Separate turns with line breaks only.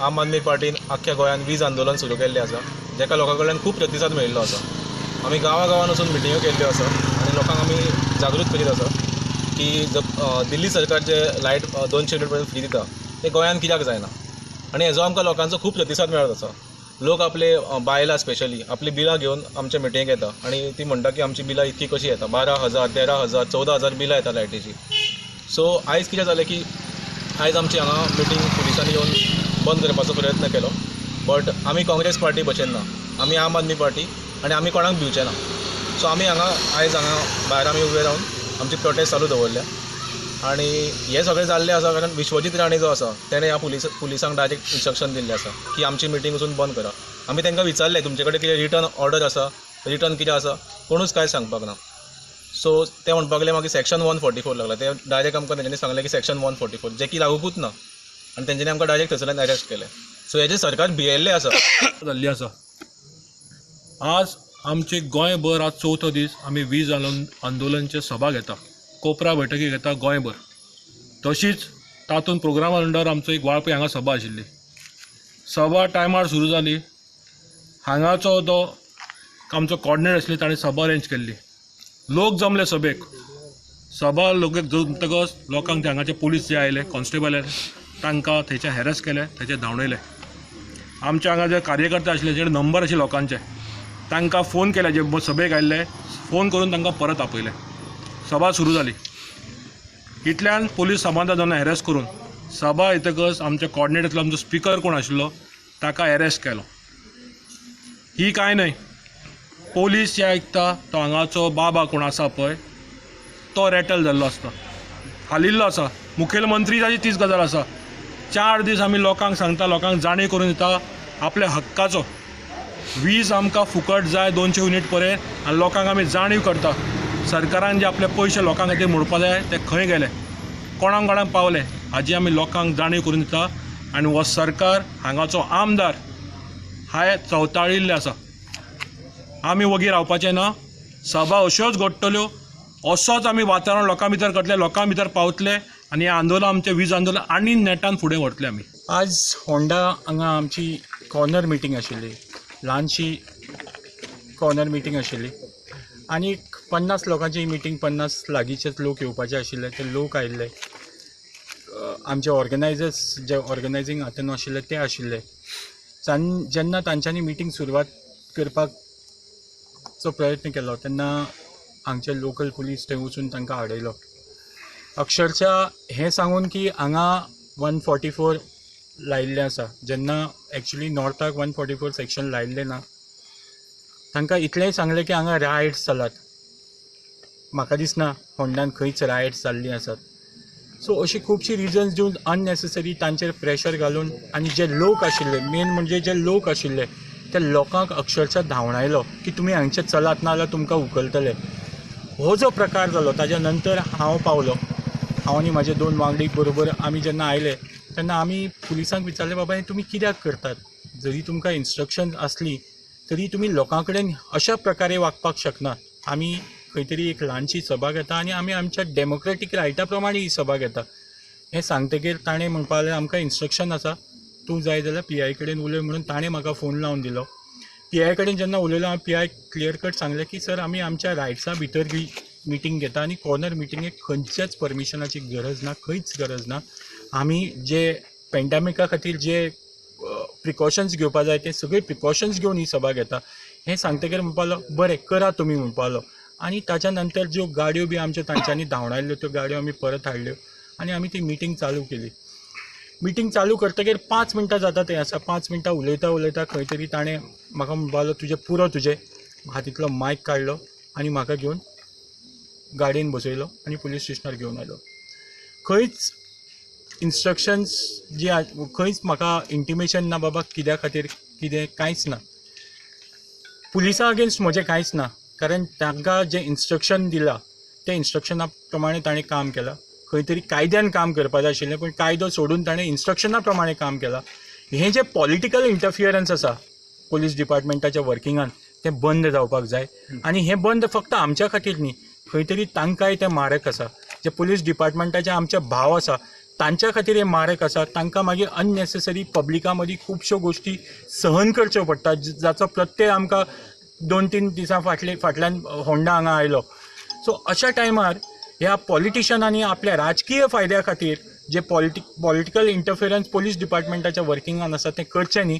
आम आदमी पार्टीन आख्ख्या गोंयांत वीज आंदोलन सुरू केल्लें आसा, जेका लोकां कडल्यान खूब प्रतिसाद मेळिल्लो आसा. आमी गांवा गांवान वचून मिटिंग्यो केल्ल्यो आसा आनी लोकांक आमी जागृत करीत आसा की दिल्ली सरकार जे लायट 200 युनीट पर्यंत फ्री दिता ते गोंयांत कित्याक जायना. आनी हेजो आमकां लोकांचो खूब प्रतिसाद मेळत आसा. लोक आपले बायलां स्पेशली आपली बिलां घेवन आमच्या मिटिंगेक येता आनी ती म्हणटा की आमची बिलां इतकी कशी येता, 12,000, 13,000, 14,000 बिलां येता लायटीची. सो आयज कितें जालें की आयज आमची हांगा मिटींग पुलिसांनी येवन बंद करपाचो प्रयत्न केलो, बट आमी काँग्रेस पार्टी भशेन ना, आमी आम आदमी पार्टी आनी आमी कोणाक भिवचे ना. सो आमी हांगा आयज हांगा भायर आमी उबे रावन आमची प्रोटेस्ट चालू दवरल्या. आनी हें सगळें जाल्लें आसा कारण विश्वजीत राणे जो आसा तेणें ह्या पुलिसांक डायरेक्ट इन्स्ट्रक्शन दिल्लें आसा की आमची मिटींग वचून बंद करा. आमी तांकां विचारलें तुमचे कडेन कितें रिटर्न ऑर्डर आसा, रिटर्न कितें आसा, कोणूच कांय सांगपाक ना. सो ते म्हणपाक लागले मागीर सेक्शन 144 लागला. ते डायरेक्ट आमकां तेंच्यांनी सांगलें की सेक्शन 144 जें की लागूकूच ना आनी तेंच्यांनी आमकां डायरेक्ट थंयसरल्यान अरेस्ट केलें. सो हेजें सरकार भियेल्लें आसा.
जाल्ली आसा. आज आमचे गोंयभर आज चवथो दीस आमी वीज आंदोलनचे सभा घेता, कोपरा बैठकी घेता गोंयभर. तशीच तातूंत प्रोग्रामा अंडर आमचो एक वाळपय हांगा सभा आशिल्ली. सभा टायमार सुरू जाली. हांगाचो जो आमचो कॉर्डिनेटर आशिल्लो ताणें सभा अरेंज केल्ली. लोक जमले सभेक. सभा लोक जमतकच लोकांक ते हांगाचे पुलीस जे आयले, कॉन्स्टेबल आयले, तांकां थंयचे हॅरस केले, थंयचे धांवडयले. आमच्या हांगा जे कार्यकर्ते आशिल्ले, जे नंबर आशिल्ले लोकांचे, तांकां फोन केले, जे सभेक आयिल्ले फोन करून तांकां परत आपयले. सभा सुरू जाली. इतल्यान पुलीस समाधान जावन हॅरस करून सभा येतकच आमच्या कॉर्डिनेटरांतलो आमचो स्पिकर कोण आशिल्लो ताका एरेस्ट केलो. ही कांय न्हय, पोलीस जे आयकता तो हांगाचो बाबा कोण आसा पळय तो रेटल जाल्लो आसता, हालिल्लो आसा. मुखेलमंत्री ताजी तीच गजाल आसा. 4 दीस आमी लोकांक सांगता, लोकांक जाणीव करून दिता आपल्या हक्काचो. वीज आमकां फुकट जाय 200 युनीट पर्यंत आनी लोकांक आमी जाणीव करता सरकारान जे आपले पयशे लोकां खातीर मोडपा जाय ते खंय गेले, कोणाक कोणाक पावले हाजी आमी लोकांक जाणीव करून दिता. आनी हो सरकार हांगाचो आमदार हाय चवताळिल्ले आसा. आमी वगी रावपाचें ना. सभा अश्योच घडटल्यो, असोच आमी वातावरण लोकां भितर करतले, लोकां भितर पावतले आनी हें आंदोलन आमचें वीज आंदोलन आनी नेटान फुडें व्हरतले आमी.
आज होंडा हांगा आमची कॉर्नर मिटींग आशिल्ली, ल्हानशी कॉर्नर मिटींग आशिल्ली आनी 50 लोकांची मिटींग, 50 लागींचेच लोक येवपाचे आशिल्ले, ते लोक आयिल्ले. आमचे ऑर्गनायजर्स जे ऑर्गनायजींग हातून आशिल्ले ते आशिल्ले. जेन्ना तांच्यांनी मिटींग सुरवात करपाचो प्रयत्न केलो तेन्ना हांगचे लोकल पुलीस थंय वचून तांकां आडयलो. अक्षरशा हें सांगून की हांगा 144 लायिल्लें आसा, जेन्ना एक्चुली नॉर्थाक 144 सेक्शन लायिल्लें ना. तांकां इतलेंय सांगलें की हांगा रायट्स चलात. म्हाका दिसना होंडान खंयच रायट्स जाल्लीं आसात. सो अशी खुबशीं रिजन्स दिवन अननेसेसरी तांचेर प्रेशर घालून आनी जे लोक आशिल्ले, मेन म्हणजे जे लोक आशिल्ले त्या लोकांक अक्षरशा धांवडायलो की तुमी हांगचे चलात ना जाल्यार तुमकां उखलतले. हो जो प्रकार जालो ताज्या नंतर हांव पावलो. हांव आनी म्हाजे 2 वांगडी बरोबर आमी जेन्ना आयले तेन्ना आमी पुलिसांक विचारलें, बाबा हें तुमी कित्याक करतात? जरी तुमकां इन्स्ट्रक्शन आसली तरी तुमी लोकां कडेन अशा प्रकारे वागपाक शकना. आमी खंय तरी एक ल्हानशी सभा घेता आनी आमी आमच्या डेमोक्रेटीक रायटा प्रमाणे ही सभा घेता. हें सांगतकीर ताणें म्हणपाक लागलें आमकां इन्स्ट्रक्शन आसा, तूं जाय जाल्यार पी I कडेन उलय म्हणून ताणें म्हाका फोन लावन दिलो. पी I कडेन जेन्ना उलयलो हांव, पी I clear cut सांगलें की सर आमी आमच्या रायट्सा भितर ही मिटींग घेता आनी कॉर्नर मिटिंगेक खंयच्याच परमिशनाची गरज ना, खंयच गरज ना. आमी जे पेंडेमिका खातीर जे प्रिकॉशन्स घेवपा जाय ते सगळे प्रिकॉशन्स घेवन ही सभा घेता. हें सांगतकीर म्हणपाक लागलो बरें करा तुमी म्हणपाक लागलो. आनी ताच्या नंतर ज्यो गाडयो बी आमच्यो तांच्यांनी धांवडायल्ल्यो त्यो गाडयो आमी परत हाडल्यो आनी आमी ती मिटींग चालू केली. मिटींग चालू करतकीर 5 मिनटां जाता थंय आसा, 5 मिनटां उलयता उलयता खंय तरी ताणें म्हाका म्हणपाक लागलो तुजें पुरो तुजें, हातींतलो मायक काडलो आनी म्हाका घेवन गाडयेन बसयलो आनी पुलीस स्टेशनार घेवन आयलो. खंयच इन्स्ट्रक्शन्स जी खंयच म्हाका इंटिमेशन ना बाबा कित्या खातीर कितें, कांयच ना. पुलिसां अगेन्स्ट म्हजें कांयच ना, कारण तांकां जें इन्स्ट्रक्शन दिलां तें इन्स्ट्रक्शना प्रमाणे ताणें काम केलां. खंय तरी कायद्यान काम करपा जाय आशिल्लें पूण कायदो सोडून ताणें इन्स्ट्रक्शना प्रमाणे काम केलां. हें जें पॉलिटिकल इंटरफियरन्स आसा पुलीस डिपार्टमेंटाच्या वर्किंगान तें बंद जावपाक जाय. आनी हें बंद फक्त आमच्या खातीर न्ही, खंय तरी तांकांय तें मारक आसा. जे पुलीस डिपार्टमेंटाचे आमचे भाव आसा तांच्या खातीर हें मारक आसा. तांकां मागीर अननेसेसरी पब्लिका मदीं खुबश्यो गोश्टी सहन करच्यो पडटा, जाचो प्रत्यय आमकां 2-3 दिसां फाटल्यान होंडा हांगा आयलो. सो अशा टायमार ह्या पॉलिटिशनांनी आपल्या राजकीय फायद्या खातीर जे पॉलिटिकल इंटरफिरन्स पोलीस डिपार्टमेंटाच्या वर्किंगान आसा तें करचें न्ही.